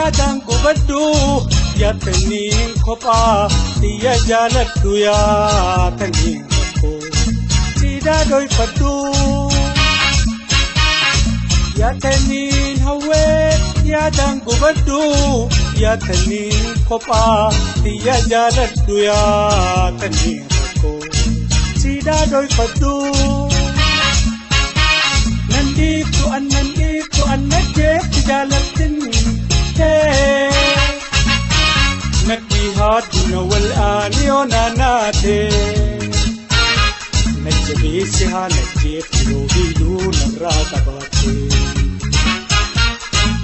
yaadaan gubadhu yaataniin kophaa xiyya jaaladhu yaataniin rakkoo siidaa dhoyfadhu yaataniin hawwee yaadaan gubadhu yaataniin kophaa xiyya jaaladhu yaataniin rakkoo siidaa dhoyfadhu nan dhiiftu annan dhiiftu anna jeefti jaalattin tee natti haaduna wal'aani onaanaate na jabeessi haa na jeefti yoo biiluu narraa qabaate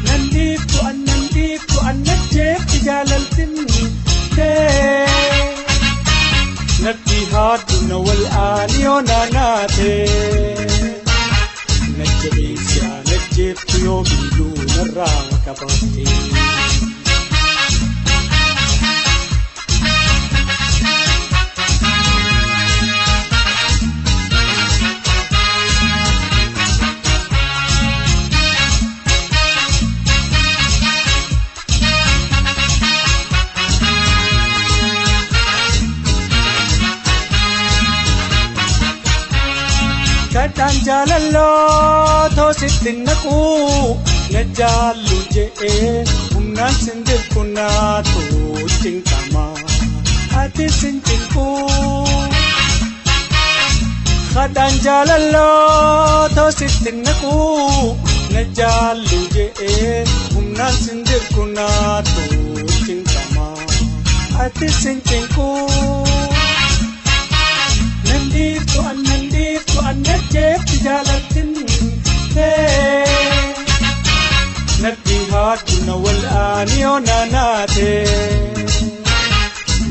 nan dhiiftu annan dhiiftu anna jeefti jaalaltin tee natti haaduna wal'aani onaanaate na jabeessi haa na jeefti yoo biiluu narraa qabaate. Kadhaan jaalalloo toositti naquu na jaallu je'ee humnaan sin dirqu naatu cinqama ati sin cinqu. Kadhaan jaalalloo toositti naquu na jaallu je'ee humnaan sin dirqu naatu cinqama ati sin cinqu. Nan dhiiftu annan dhiiftu anna jeefti jaalattin tee natti haaduna wal'aani onaanaate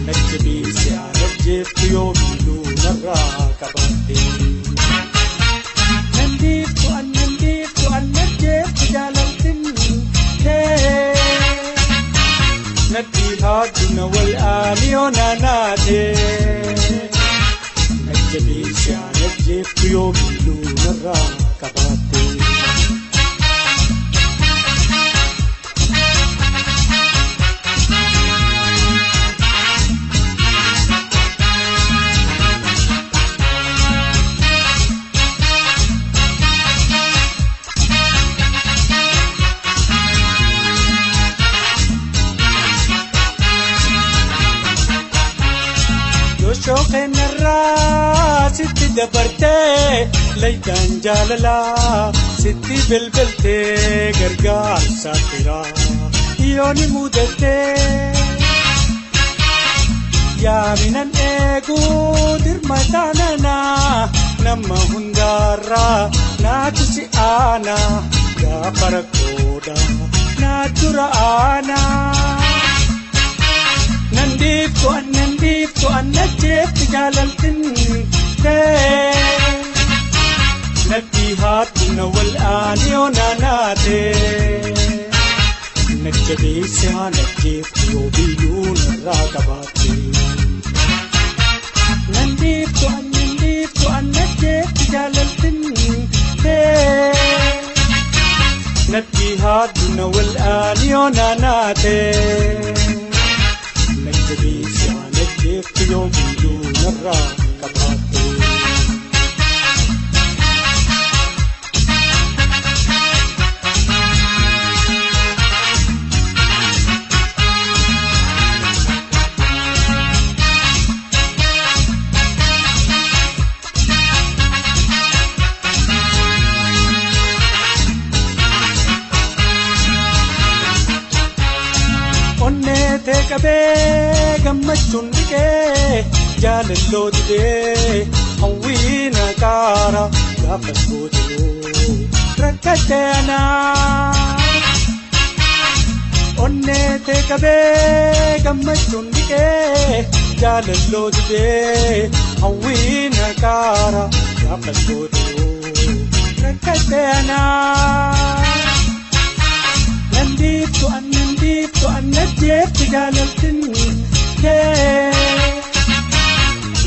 na jabeessi haa na jeeftu yoo biiluu narraa qabaatte nan dhiiftu annan dhiiftu anna jeefti jaalattin tee natti haaduna wal'aani onaanaate. Jabeessi haa na jeeftu yoo biiluu narraa qabaatte. Yoo narraa sitti dabartee laydaan jaalalaa sitti bilbiltee gargaarsa firaa yoo ni mudattee yaaminan eeguu dirma taananaa nama hundaarraa naatu si aanaa gaafa rakkoodha naatu ra'aanaa. Nan dhiiftu annan dhiiftu anna jeefti jaalaltin tee natti haaduna wal'aani onaanaate na jabeessi haa na jeeftu yoo biiluu narraa qabaatte nan dhiiftu annan dhiiftu anna jeefti jaalaltin tee natti haaduna wal'aani onaanaate. Jabeessi haa na jeeftu yoo biiluu narraa qabaatte. Onnee tee qabee gammachuun dhiqee jaalalloo didee hawwiina qaara gaafas booduu rakkate anaa. Onnee tee qabee gammachuun dhiqee jaalalloo didee hawwiina qaara gaafas booduu rakkate anaa. Nan dhiiftu annan dhiiftu anna jeefti jaalaltin tee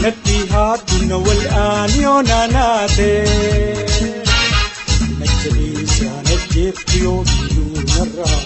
natti haaduna wal'aani onaanaate na jabeessi haa na jeeftu yoo biiluu narraa